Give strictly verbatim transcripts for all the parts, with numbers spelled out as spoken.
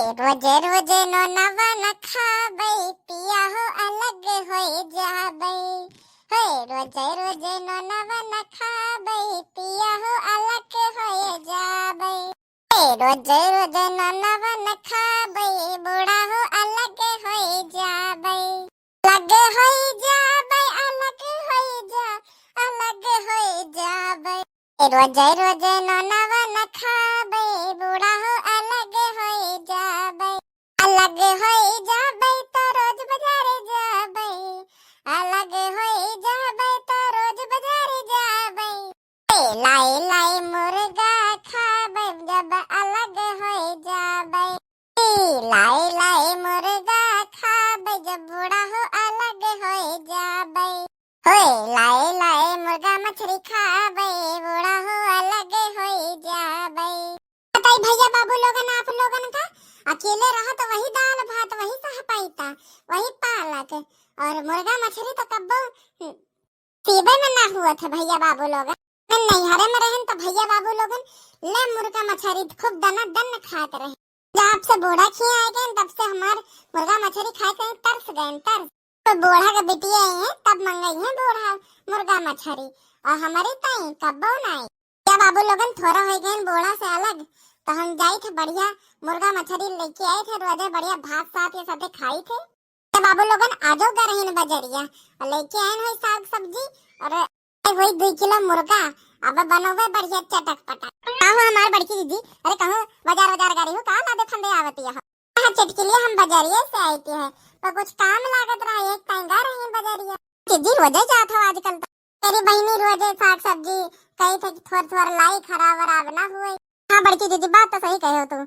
रोजे रोजे नोनवा न खाबै, पिया हो अलग होई जाबै। हे रोजे रोजे नोनवा न खाबै, पिया हो अलग होई जाबै। हे रोजे रोजे नोनवा न खाबै, बूढ़ा हो अलग होई जाबै। अलग होई जाबै, अलग होई जा, अलग होई जाबै। रोजे रोजे नोनवा न खाबै, बूढ़ा हो अलग होई जाबै। अलग होई जाबै तो रोज बाजार जाबै, अलग होई जाबै तो रोज बाजार जाबै। ए, लाई लाई मुर्गा खाबै जब अलग होई जाबै। ए, लाई लाई मुर्गा खाबै जब बूढ़ा हो अलग होई जाबै। होए, लाए लाए मुर्गा मछरी खाबै, बूढ़ा हो अलग होई जाबै। बताई भैया बाबू लोगन, आप लोगन का अकेले रहा तो वही दाल भात, वही सह पाइता, वही पालक और मुर्गा मछरी तो कब्बो, हम्म, सीबे में ना हुआ थे भैया बाबू लोगन। मैं नैहरे में रहन तो भैया बाबू लोगन ले मुर्गा मछरी खूब दना दन खात रहे। जब से बूढ़ा खिया आ गए तब से हमार मुर्गा मछरी खाए के तरस गए, तरस। तो बूढ़ा के बिटिया आई है, तब मंगई है बूढ़ा मुर्गा मछरी, और हमारी ताई कब्बो नाई। क्या बाबू लोगन थोड़ा हो गए बूढ़ा से अलग, तो हम जाई थे बढ़िया मुर्गा मछरी लेके आई थे, रोजे बढ़िया भात साथ ये साथे खाई थे। क्या बाबू लोगन आजो गरहिन बजरिया और लेके आए हैं साग सब्जी और आई हुई दुई किलो मुर्गा, अब बनोगे बढ़िया चटक पटक। का हो हमार बड़की दीदी, अरे कहूँ बाजार बाजार गरी हो, का लादे फंदे आवती हो? हाँ चटकिलिया, हम बजरिया से आई थी है, तो कुछ काम लागत रहा, एक टाइम गा रही बजरिया। दीदी रोजे जात हो आजकल तो। तेरी बहिनी रोजे साग सब्जी कही थे कि थोर थोर लाई, खराब वराब ना हुए। हाँ बड़की दीदी, बात तो सही कहे हो तू।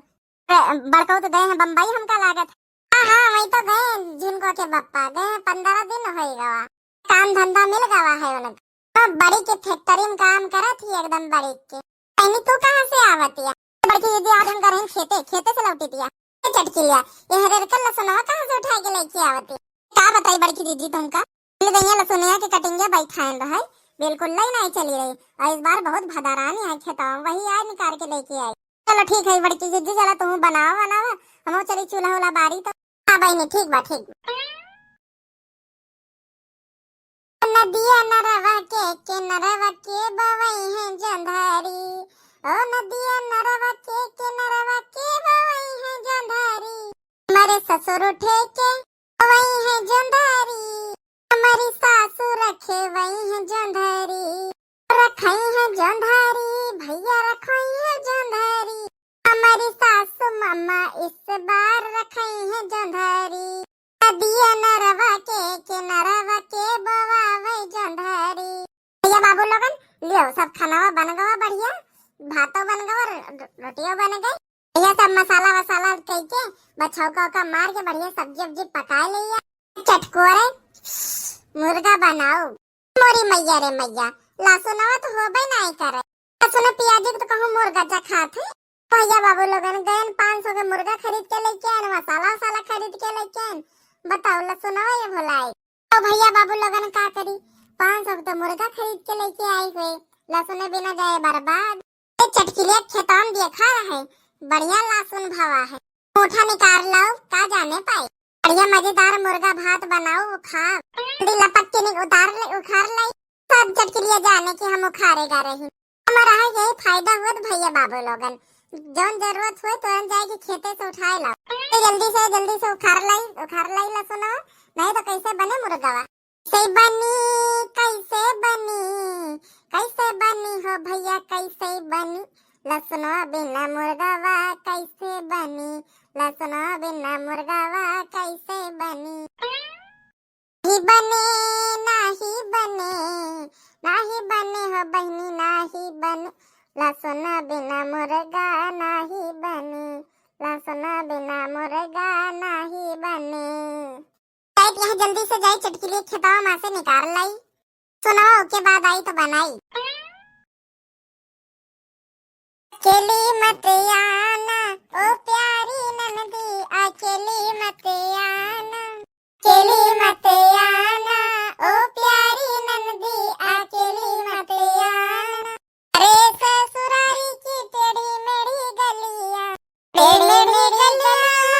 अरे, बड़कऊ तो गए हैं बम्बई, हमका लागत। हाँ, हाँ, वही तो गए, झुनको के बप्पा गए, पंद्रह दिन होई गवा, काम धंधा मिल गवा है उनका। तो बड़ी के फैक्ट्री में काम करत ही, एकदम बड़ी के। कहनी, "तू कहाँ से आवत या?" बड़की दीदी, "आज हम गए हैं खेते, खेते से लौटी दिया।" ए चटकिलिया, ये हरेर कर लसनवा कहाँ से उठा के लेके आवत या? का बताई बड़की दीदी तुमका, ले दैया लसुनिया के कटिंगे बैठाएन रहे, बिल्कुल लई नहीं चली रही, और इस बार बहुत भदारानी है खेतवा, वही आज निकाल के लेके आई। चलो ठीक है बड़की दीदी, चला तुम बनावा बनावा, हम चली चूल्हा उल्हा बारी तो। हाँ बहिनी, ठीक बा, ठीक बा। नदिया नरवा के किनरवा के बवई है जंधारी, ओ नदिया नरवा के किनरवा के बवई है जंधारी। हमारे ससुर उठे के बवई है जंधारी, हमारी सासु रखे वई है जंधारी। रखई है जंधारी, भैया रखई है जंधारी। हमारी सासु मामा इस बार रखई है जंधारी। नदिया नरवा के किनरवा के बवावे जंधारी। भैया बाबू लोगन, लियो सब खानावा बन गवा बढ़िया, भातो बन गवा, रो-, रोटियो बन गई। भैया सब मसाला वसाला कई के, बछौका उका मार के बढ़िया सब्जी उब्जी पकाए लिया। चटकोरे मुर्गा बनाओ। मोरी मैया रे मैया, लहसुनवा तो होबे नाई करे। लहसुन प्याज के तो कहूँ मुर्गा चखात है। भैया बाबू लोगन गयन पाँच सौ के मुर्गा खरीद के लेके आयन, मसाला वसाला खरीद के लेके आयन। बताओ लहसुनवा ये भुलाई। तो भैया बाबू लोगन का करी, पाँच सौ के तो मुर्गा खरीद के लेके आई हुए, लहसुन बिना जाए बर्बाद। ये चटकिलिया खेतवा में देखा रहे, बढ़िया लहसुन भवा है। मोठा निकाल लाओ, का जाने पाई। बढ़िया मजेदार मुर्गा भात बनाओ, खा। जल्दी लपक के निक उतार ले, उखाड़ ले। सब चटकिलिया जाने कि हम उखारे गा रही। हमारा है यही फायदा हुआ तो भैया बाबू लोगन, जौन जरूरत हुए तुरंत जाए के खेते से उठाए लाओ। ए, जल्दी से, जल्दी से उखाड़ लाई, उखाड़ लाई लहसुन, नहीं तो कैसे बने मुर्गवा? कैसे बनी, कैसे बनी, कैसे बनी हो भैया, कैसे बनी? लहसुनवा बिना मुर्गवा कैसे बनी? लहसुनवा बिना मुर्गवा कैसे बनी? नहीं बने, नहीं बने, नहीं बने हो बहिनी, नहीं बने। लहसुन बिना मुर्गा नहीं बने, लहसुन बिना मुर्गा नहीं बने। जाइत यहाँ जल्दी से जाई, चटकिलिया खेतवा मा से निकाल लाई। सुनो, ओके बाद आई तो बनाई। अकेली मत आना, ओ प्यारी ननदी, अकेली मत आना। अकेली मत आना, ओ प्यारी ननदी, अकेली मत आना। अरे ससुरारी की टेढ़ी मेढ़ी गलियां, टेढ़ी मेढ़ी गलियां।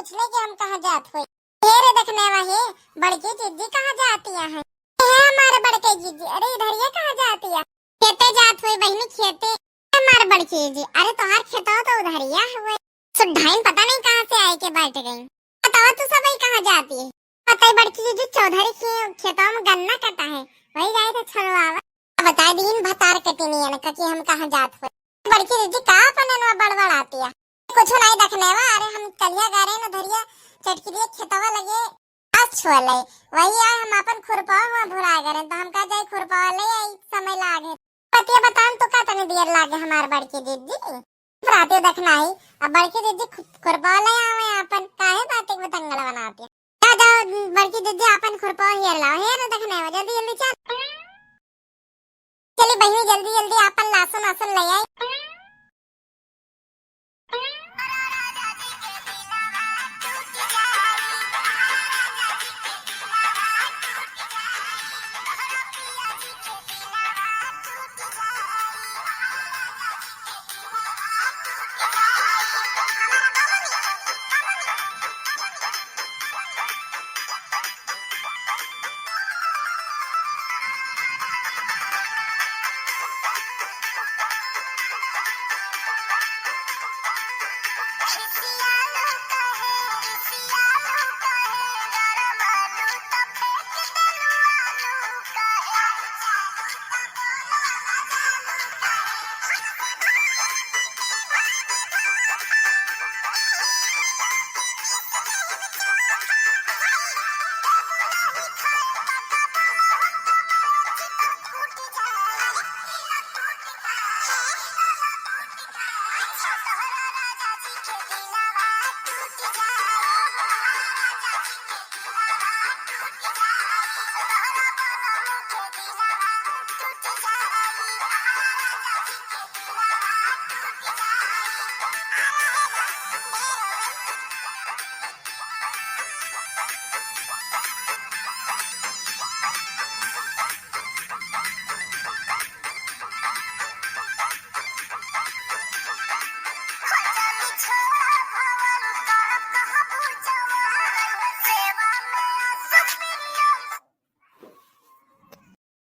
पूछले कि हम कहाँ जात होई। हे रे देखने वाले, बड़की जिज्जी कहाँ जाती है? हे हमारे बड़के जिज्जी, अरे इधर ये कहाँ जाती है? खेते जात होई बहिनी, खेते। हमारे बड़की जिज्जी, अरे तोहार खेतवा तो उधरिया हुए। सुधाइन पता नहीं कहाँ से आए के बैठ गई। बतावा तू सब कहाँ जाती है? पता ही बड़की जिज्जी चौधरी के खेतवा में गन्ना कटा है, वही जाए थे छलवावा। अब बताए दिन भतार कटी नहीं है ना, कि हम कहाँ जात होई। बड़की जिज्जी का अपन ननवा बड़बड़ाती है? कुछ नहीं देखने वा, अरे हम कलिया गा रहे न धरिया चटकिलिया खेतवा लगे। आज छोले, वही आए हम अपन खुरपा हुआ भुला गए, तो हम कहा जाए खुरपा ले आई, समय लागे। पतिया बतान तो का तनी देर लागे हमार बड़की जिज्जी। राते देखना ही, अब बड़की जिज्जी खु-, खुरपा ले आवे अपन, काहे बातें बतंगड़ बनाती है? जा जाओ बड़की जिज्जी अपन खुरपा हेर लाओ, हेर देखने वा, जल्दी जल्दी चल। चली बहिनी, जल्दी जल्दी आपन लहसुन वहसुन ले आई।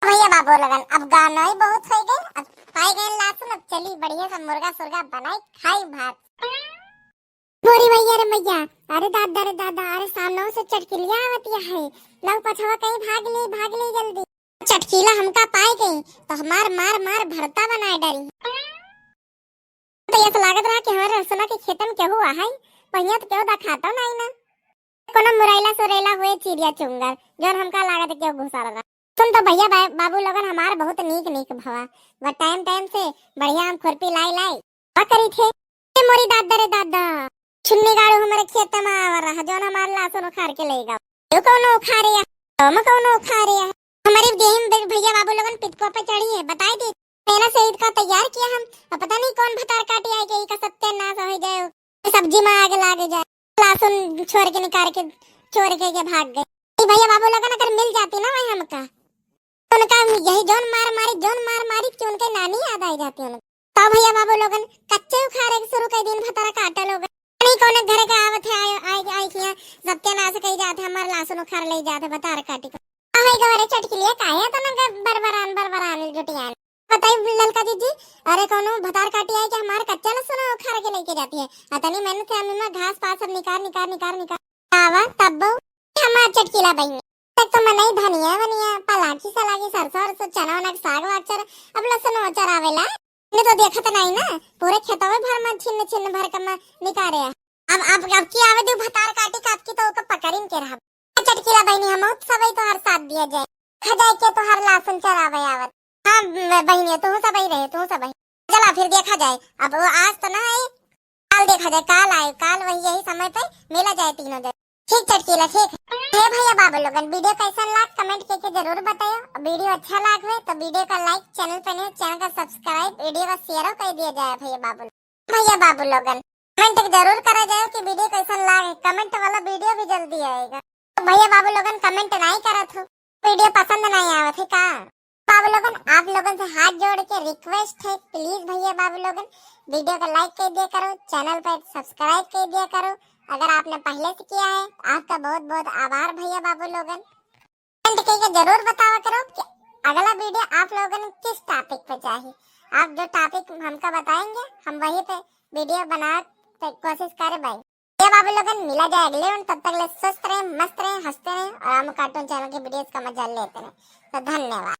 भैया बाबू लोगन, अब गाना ही बहुत हो गए, अब पाए गए लहसुन, अब चली बढ़िया सा मुर्गा सुर्गा बनाई, खाई भात। मोरी भैया रे भैया, अरे दादा रे दादा, अरे सामने से चटकिलिया आवतिया है, लव पछवा कहीं भाग ले, भाग ले जल्दी। चटकीला हमका पाए गई तो हमार मार मार भरता बनाए डरी। तो ऐसा लागत रहा कि हमारे रसना के खेतन केहू आहाई, पहिया तो केहू देखातो नहीं ना। कोनो मुरैला सुरैला हुए चिड़िया चुंगर, जौन हमका लागत केहू घुसा रहा। सुन तो भैया बा-, बाबू लोगन हमार बहुत नीक नीक भवा, व टाइम टाइम से बढ़िया हम खुरपी लाई लाई का करी थे। ए मोरी दादा रे दादा, छुन्नी गाड़ू हमारे खेत में आवा रहा, जौन हमार लहसुन उखाड़ के ले गवा। यो कौनो उखाड़े या, हम कौनो उखाड़े या। हमारी गेहूं भैया बाबू लोगन पितकुआ पे चढ़ी है, बताई दे। मेहनत से ईद का तैयार किया हम, अब पता नहीं कौन भतार काटी आए के, ई का सत्यानाश हो जाए, सब्जी में आग लाग जाए, लहसुन छोड़ के निकाल के चोर के, के भाग गए। ई भैया बाबू लोगन अगर मिल जाती ना वही हमका, तो उनका यही जौन मार मारी, जौन मार मारी कि उनके नानी याद आई जाती उनको। तो भैया बाबू लोगन कच्चे उखाड़े के शुरू कर दिन भतार काटे लोगन। नहीं कौन घर के आवत है, आए, आए, आए किया सत्यानाश कही जाते, हमार लहसुन उखाड़ ले जाते भतार काटी को। आहे गवारे चटकिलिया काहे तना ग-, बरबरान, बरबरान जुटियान। बताई ललका दीदी, अरे कौनो भतार काटी आई कि हमार कच्चा लहसुन उखाड़ के लेके जाती है। अतनी मेहनत से हम इमा घास पात सब निकार, निकार, निकार, निकार। आवा तब्बो हमार चटकीला बहिनी। तक तो मनई धनिया वनिया, पलाकी सलाकी, सरसों वरसों, चना वना के साग वाग चर, अब लहसुन वो चरावेला। इन्हें तो देखत नहीं ना, पूरे खेतवे भर में छिन्न छिन्न भर के में निकारे है। अब, अब, अब की आवे दू भतार काटी का, अब की तो ओके पकड़िन के रहब। चटकीला बहिनी, हम सब तो हर साथ दिया जाए। खा जाए के तो हर लहसुन चरावे आवत। हाँ, म-, बहिनी, तू सब ही रहे, तू सब ही। चला फिर देखा जाए। अब वो आज तो ना आए, काल देखा जाए, काल आए, काल वही यही समय पे मिला जाए तीनों जन। ठीक चटकीला, ठीक। हे भैया बाबू लोगन, वीडियो कैसन लाग comment करके जरूर बतायो। वीडियो अच्छा लाग हुए तो वीडियो का like, चैनल पे नहीं, चैनल का subscribe, वीडियो का share कर दिया जाए भैया बाबू। भैया बाबू लोगन, comment जरूर करा जाए कि वीडियो कैसन लाग, comment वाला वीडियो भी जल्दी आएगा। तो भैया बाबू लोगन comment नहीं करत हो, वीडियो पसंद नहीं आवत है का? बाबू लोगन, आप लोगन से हाथ जोड़ के request है, please भैया बाबू लोगन, वीडियो को like कर दिया करो, चैनल पर subscribe कर दिया करो, अगर आपने पहले से किया है, आपका बहुत बहुत आभार भैया बाबू लोगन। कमेंट करके जरूर बतावा करो कि अगला वीडियो आप लोगन किस टॉपिक पे चाहिए। आप जो टॉपिक हमका बताएंगे, हम वही पे वीडियो बनाए के कोशिश करे भाई। ये बाबू लोगन, मिला जाए अगले में, तब तक ले स्वस्थ रहें, मस्त रहें, हंसते रहें और रामू कार्टून चैनल के वीडियोस का मजा लेते रहें। तो धन्यवाद।